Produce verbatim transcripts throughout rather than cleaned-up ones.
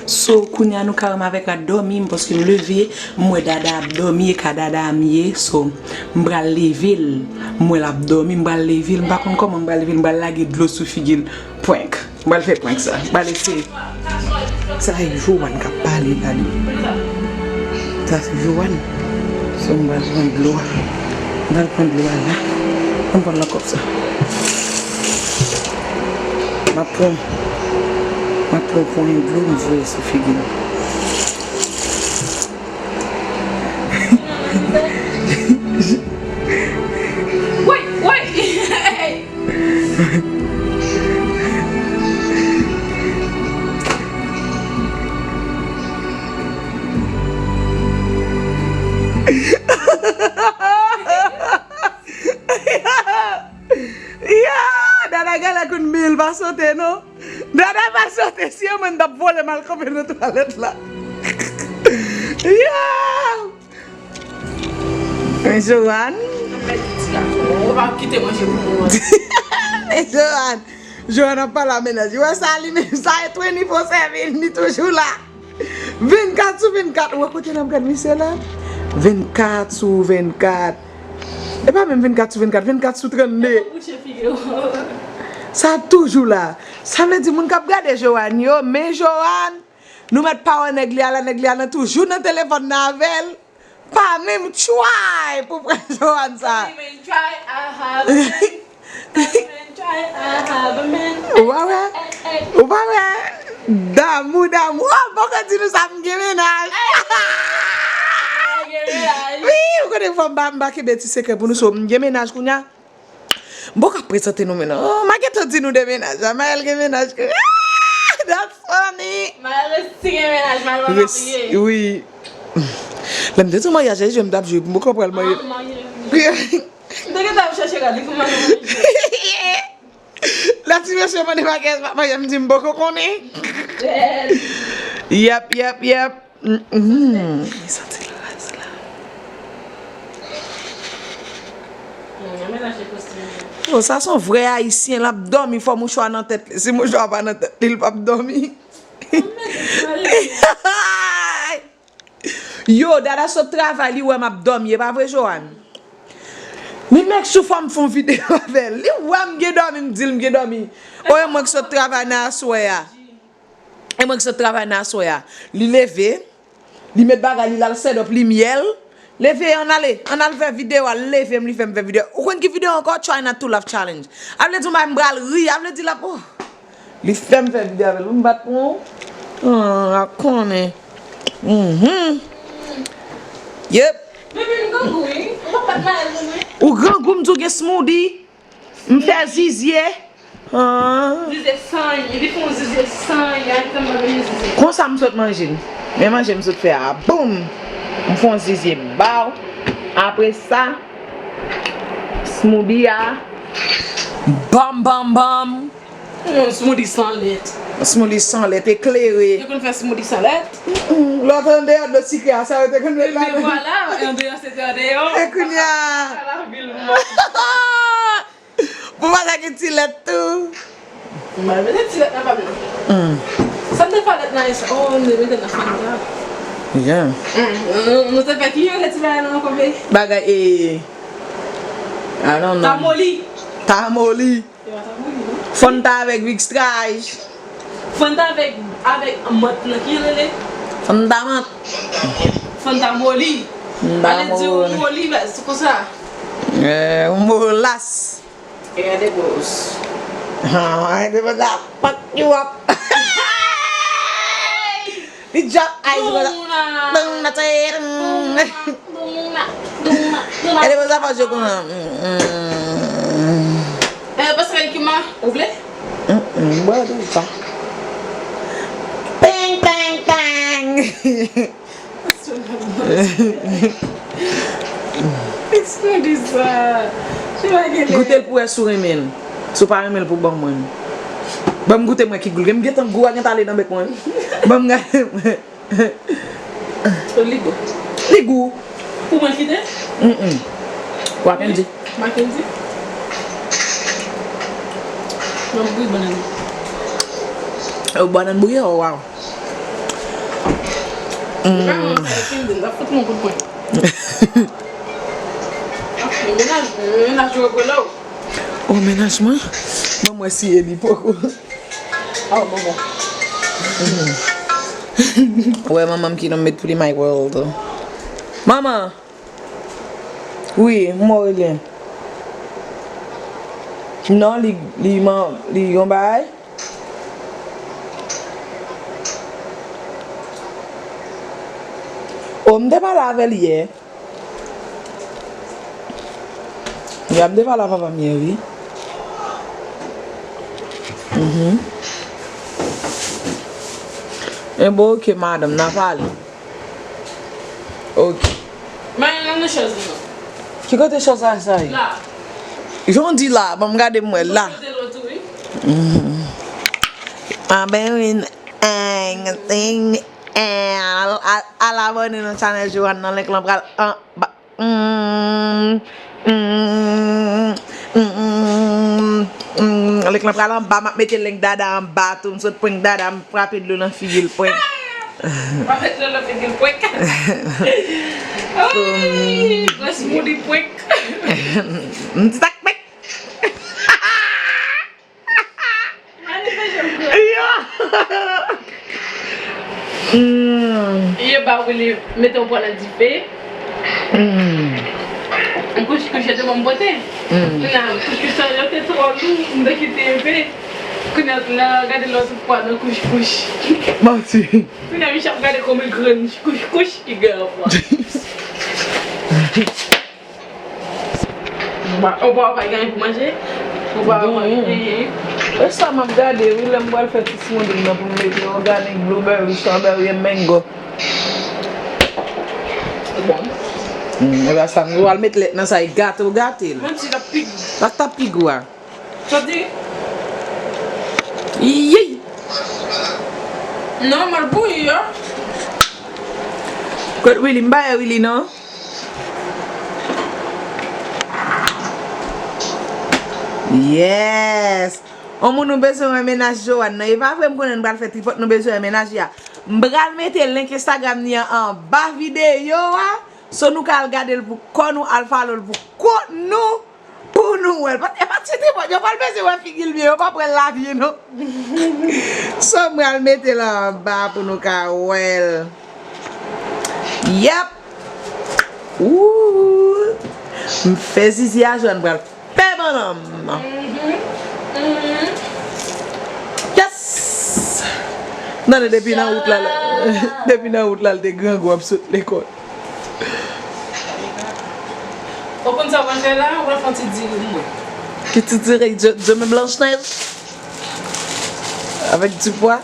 So, kounye a nou ka wè m avèk Rad dòmi, m paske m leve, m wè Dada ap dòmi, e ka Dada a m ye, so, m pral leve l, m wè l ap dòmi, m pral leve l, m pa konn kòman m pral leve l, m pral lage dlo sou figi l, prank, m pral fè prank sa, m pral eseye. Sa se Joanne k ap pale la, li. Sa se Joanne. So, m pral pran dlo a. M pral pran dlo a la. Ann pran nan kòp sa. M ap pran, m ap pran yon ponyen dlo, m voye sou figi l. Woy, woy! Ya! Dada genlè konn bil pa sote non. Dada pa sote, si e mwen m t ap vole m al kanpe nan twalèt la. Ya! Men Joanne. Ou pa kite manje pou mwen. Men Joanne. Joanne ap pale a mennaj. Ou wè sa li menm, sa e twenty-four seven, li toujou la. Vennkat sou vennkat. Ou wè kote n ap gad misye la? Vennkat sou vennkat. E pa menm vennkat sou vennkat, vennkat sou trannde. Bouche figi w. Sa toujou la. Sa vle di moun k ap gade Joanne yo, men Joanne, nou mèt pa wè nèg li a la, nèg li a nan toujou nan telefòn nan avè l. Pa menm try pou pran Joanne sa. Don't even try, I have a man. Don't even try, I have a man. Ou pa wè? Ou pa wè? Damou, damou. Oh, poko di nou sa, m gen mennaj. Ay, gen mennaj. Wi, ou konnen fò m pa, m pa kenbe ti sekrè pou nou, so m gen mennaj kounye a. M poko ap prezante nou mennaj. Oh, m a gentan di nou de mennaj la. Maël gen mennaj kounye a. Ah, that's funny. Maël resi gen mennaj, Maël pa marye. Wi. Lè m te di w maryaj la, jwe m t ap jwe, m poko pral marye. Ah, marye. M te gentan ap chèche gade pou mwen manje. Lè ti mesye mande m a kiyès m ap manje, m di m poko konnen. Yep, yep, yep. Mm, mm. Li santi l raz la. Oh, sa se yon vrè ayisyen, l ap dòmi, fò mouchwa nan tèt li. Si mouchwa pa nan tèt li, l p ap dòmi. Yo, Dada sot travay, li wè m ap dòmi, e pa vre, Joanne? Li make sure fò m fè yon videyo avè l. Li wè m gen dòmi, m di l m gen dòmi. O, e mwen k sot travay nan aswè a. E mwen k sot travay nan aswè a. Li leve, li met bagay li, l al set up limyè l. Leve, ann ale, ann al fè videyo a, l leve m, li fè m fè videyo. Ou konn ki videyo ankò? Try not to laugh challenge. A vle di, m pral ri, a vle di l ap, oh. Li fè m fè videyo avè l, m bat pou ou. Ah, a konnen. Mhm. Yep. Bebe, m grangou, wi. Ou pa bat Maël, non, wi. Ou grangou, m di w gen smoothie. M fè zizye. Ah. Zizye san, li fè yon zizye san, a, ki tann bagay zizye. Konsa m sot manje l. Men manje m sot fè a. Boum! M fè yon zizye ba w. Apre sa, smoothie a. Bam, bam, bam! Yon smoothie san lèt. Smoothie san lèt, eklere. Yo konn fè smoothie san lèt? Mm, lòt andeyò dlo sikre a, sa yo te konn met la. Men vwala, andeyò se te andeyò. E kounye a? Sa la vil mò. Pou pa sa gen ti lèt tou. M pa mete ti lèt nan pa m nan. Mm. Sa m te fè lèt nan, oh, m te mete nan Fanta. Yeah. Mm, nou, nou te fè ki yon lèt ti bagay nan ankò, be? Bagay, eh, I don't know. Tamoli. Tamoli. Fanta avèk Vicks Trash. Fanta avèk, avèk mant nan ki rele? Fanta mant. Fanta moli. Fanta moli. Ale di ou moli, se konsa. Eh, ou molas. E gade pòz. Ah, gade pòz la. Fuck you up. Li drop ice, brother. Dona. Dona, dona, dona, dona, dona. Gade, brother, pa jwe konsa. Mm, mm. Eh, paske ki ma, ou vle? Mm, mm, bwè deja. Peng, peng, peng. Eksplode sa. Goute l pou wè si w renmen l. Si w pa renmen l, pou ban mwen. Ban m goute mwen ki gou l. M gentan gou a gentan ale nan bèk mwen. Ban m gade mwen. Li gou. Li gou. Pou mwen kite? Mm, mm. Wa Kendy. Mackendy. Nan bouyi bannann. Oh, bannann bouyi, oh, wow. Li pa mwen sa yo fin di, m t ap fout mwen kout pwen. Menaj, menaj yo rele w. O, menaj mwen? Mwen, mwen siye li poko. Oh, bon, bon. Wè, manman m ki nan met pou li My World. Manman! Wi, m wè w rele. Non, li, li, man, li yon bagay. O, m te pale avè l yè. Ya, m te pale a papa m yè, wi. Mhm. E bon, oke, madanm, n a pale. Oke. Mwen nan nan chèz li non. Ki kote chèz la, sa ye? La. Jan w di la, ban m gade m wè la. Mwen kote lòt ou, wi. Mhm. Ah, ben wi, eh, eh, al, al, al abòne nan chanèl Joanne nan, link lan pral an ba. Mm, mm, mm, mm, mm, mm. Link lan pral anba, m ap mete link Dada anba tou. M sot prank Dada, m frape dlo nan figi l prank. Frape dlo nan figi l prank. Wi, gwo smoothie prank. M di tak prank. Yo! Mm. Yo ba Willy mete yon pwa nan dife. Mm. Kouch kouch yo te ban m pote. Mm. Kounye a, kouch kouch sa yo te twò lou, m te kite enpe. Kounye a, lè l gade lòt pwa nan kouch kouch. Manti. Kounye a, misye ap gade kòman grenn kouch kouch ki gen anpwa. Ou pa, ou pa, ou pa gen anyen pou manje? Ou pa, ou pa gen anyen? E sa m ap gade, wi, lè m pral fè ti smoothie m nan pou m mete organic, blueberry, strawberry and mango. Bon. Mm, e pa sa, m pral met lèt nan sa, e gate w gate l. Menm si l ap pi gou. Sa k t ap pi gou a? Sa di? Yey! Non, mal bouyi, yo. Kot Willy? M pa wè Willy, non. Yes! On moun nou bezwen wè mennaj Joanne nan. E pa vre, m konnen n pral fè tripòt, nou bezwen wè mennaj li a. M pral mete link Instagram li an anba videyo a. So nou ka al gade l pou kò nou, al follow l pou kont nou, pou nou wè l. Paske e pa ti tripòt, yo pral bezwen wè figi l byen, yo p ap wè l la byen, non. So m pral mete l anba pou nou ka wè l. Yep! Ooh! M fè zizi a jwenn pral fè bannanm. Mhm. Mhm. Yes! Tande depi nan wout la, depi nan wout la, l te grangou ap sot lekòl. Ou konn sa w pral fè la? Ou pral fè yon ti diri pou mwen. Ki ti diri? Dye, Dye men Blanch Nèj? Avèk dipwa?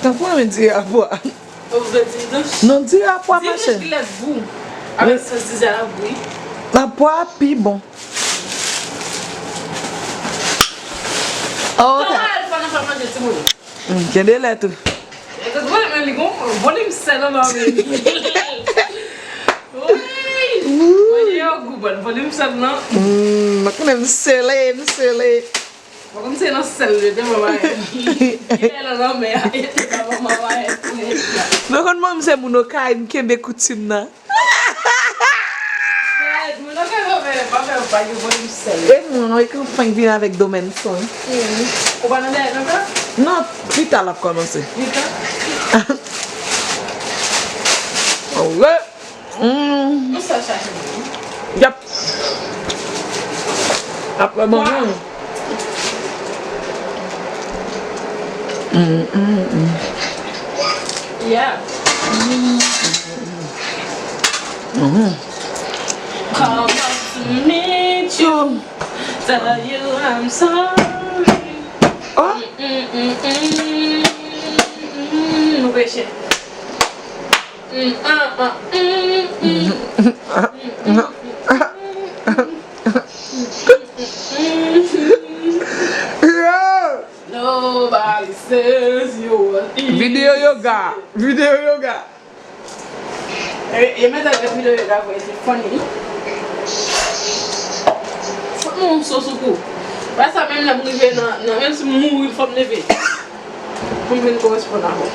Tankou mwen diri a pwa. Ou vle diri blanch? Non, diri a pwa mache. Diri blanch ki lè gou. Avèk sòs dizèl la, wi. A pwa pi bon. Oh, ok. Kòman Alpha nan fè manje timoun? Mm, gen de lè tou. E tout volim, men li gon volim sèl anba men. Wi! Manje yo gou, bon, volim sèl nan. Mm, mwen konnen m sele, m sele. Bon, kòm se nan sèl yo te mamayen. Kilè nan lanmè a, e te pa mamayen. Nou konn mwen, m se moun Okay, m kenbe koutim nan. Mwen nan fè mwen, pa fè, pa gen volim sèl. E mwen, non, e kanfan vin avèk domèn san. Ou pa nan dèyè kanfan? Non, pita l ap kòmanse. Pita? Wi. Mm. Ou sa chache moun. Yap. Apre bon, non. Mm, mm, mm. Yeah. Mm, mm, mm. Mm. Come up to meet you, tell you I'm sorry. Oh. Mm, mm, mm, mm, mm, mm, mm. Nou peche. Mm, ah, ah, mm, mm. Yo! Nobody says you are easy. Videyo yoga. Videyo yoga. E, e mèt al fè videyo yoga vre, se funny. Fout mwen yon so sou kou. Wè sa, menm lè m rive nan, nan, menm si m mouri, fò m leve. Pou m vin koresponn avè w.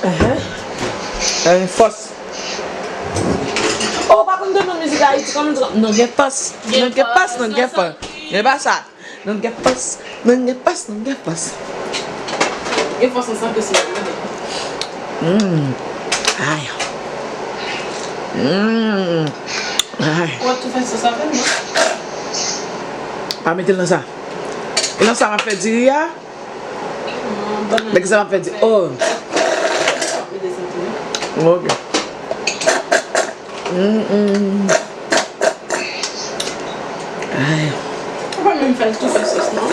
Ehe. Gen fòs. Oh, pa konn tande mizik Ayiti, kòman di, nou gen fòs. Nou gen fòs, nou gen fòs. E pa sa. Nou gen fòs, nou gen fòs, nou gen fòs. Gen fòs ansanm ke si. Mm. Ay. Mm. Ay. Ou ap tou fè sòs avè l, non? Pa mete l nan sa. E nan sa m ap fè diri a. Nèg sa m ap fè di, oh. Ok. Mm, mm. Ay. Ou pa menm fè l tou fè sòs, non?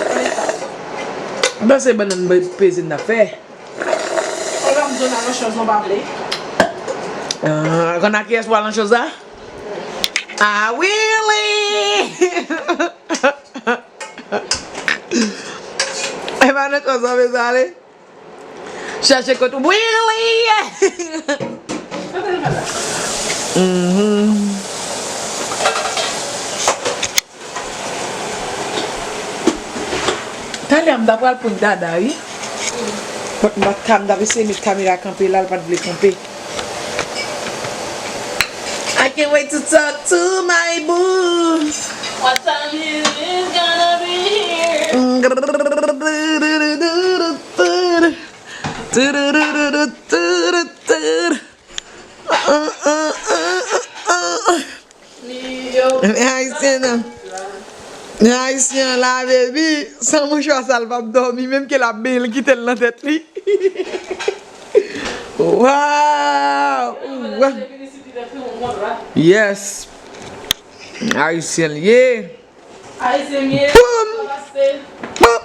Panse bannann peze n ap fè. Ou pa m zòn a nan chòz, non, pa vle. Ah, konn a kiyès pou al nan chòz la? Ah, Willy! E pa nan chòz la, mesye, ale. Chache kot ou. Willy! Mhm. Talè a m ta pral pran dada, wi. But m pa t ka, m t ap eseye met kamera kanpe la, l pa t vle kanpe. I can't wait to talk to my boo. What time is it gonna be here? Men ayisyen nan. Men ayisyen an la, baby. San mouchwa sa, l p ap dòmi. Menm ke l ap benyen, l kite l nan tèt li. Wow! Yes. Ayisyen l ye. Ayisyen m ye. Boum! Boum!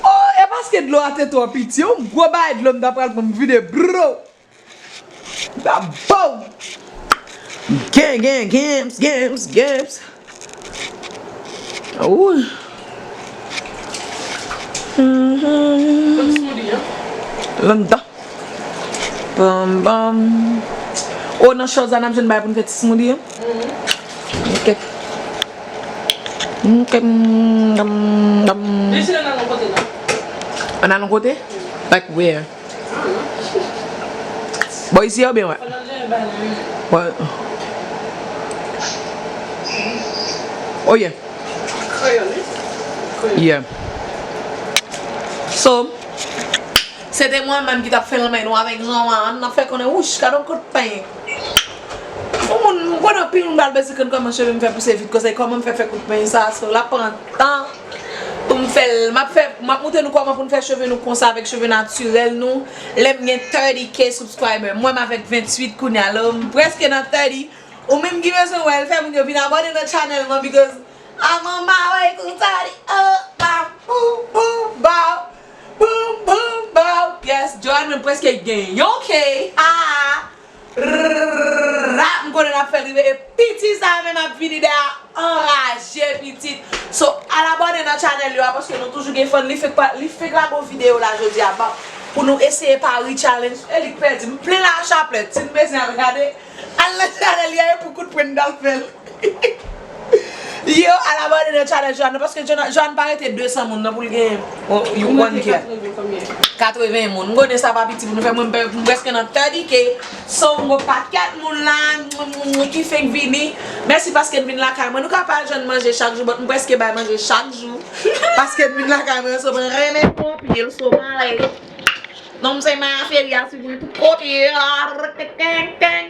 Oh, e paske dlo a te twò piti. Yon gwo bagay dlo m ta pral pran m vide, bro. Babou! Gen, gen, games, games, games. Ooh. Mhm. Landan. Bam, bam. Oh, nan chòz la, n ap jwenn bagay pou n fè ti smoothie an? Mhm. Ok. Ok, mm, dam, dam. Men si nou nan yon kote, non? An nan yon kote? Like where? Bò isi a oubyen wè? Wè. Oh yeah. Yeah. So, se te mwen menm ki t ap fè lanmè nou avèk zanman an, n ap fè konnen, wouch, gade yon kout peny. Yon moun, m konnen anpil moun pral bezwen konn kòman cheve m fè pouse vit konsa, e kòman m fè fè kout peny sa, so l ap pran tan pou m fè l. M ap fè, m ap montre nou kòman pou n fè cheve nou konsa avèk cheve natirèl nou. Lè m gen thirty K subscriber, m wè m avèk venntuit kounye a la, m prèske nan thirty. Ou menm ki bezwen wè l, fè moun yo vin abòne nan channel mwen, because I'm on my way to thirty, oh, bam, boom, boom, bow, boom, boom, bow. Yes, Joanne, mwen prèske gen yon K. Ah! Rrrr, m konnen n ap fè l rive. E piti sa menm ap vini dèyè anraje pitit. So, al abòne nan channel yo a, paske nou toujou gen fun. Li fèk pa, li fèk lage yon videyo la jodi a, ba, pou nou eseye pari challenge. E li k pèdi. M plen la chaplèt. Si n bezwen al gade, al nan channel li a, e pou kout pwen n t al fè l. Yo, al abòne nan channel Joanne, paske Joanne, Joanne pa rete de san moun nan pou l gen yon, yon one K. Katreven moun. M konnen sa pa piti pou nou fè. Mwen, m prèske nan thirty K. So, m gon pakèt moun la ki fenk vini. Mèsi paske n vin lakay mwen. Nou ka pa jwenn manje chak jou, but m prèske bay manje chak jou. Paske n vin lakay mwen, so mwen renmen nou anpil, so m ale. Non, m se Maya Feria, si mwen tout kote.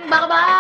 Bye bye.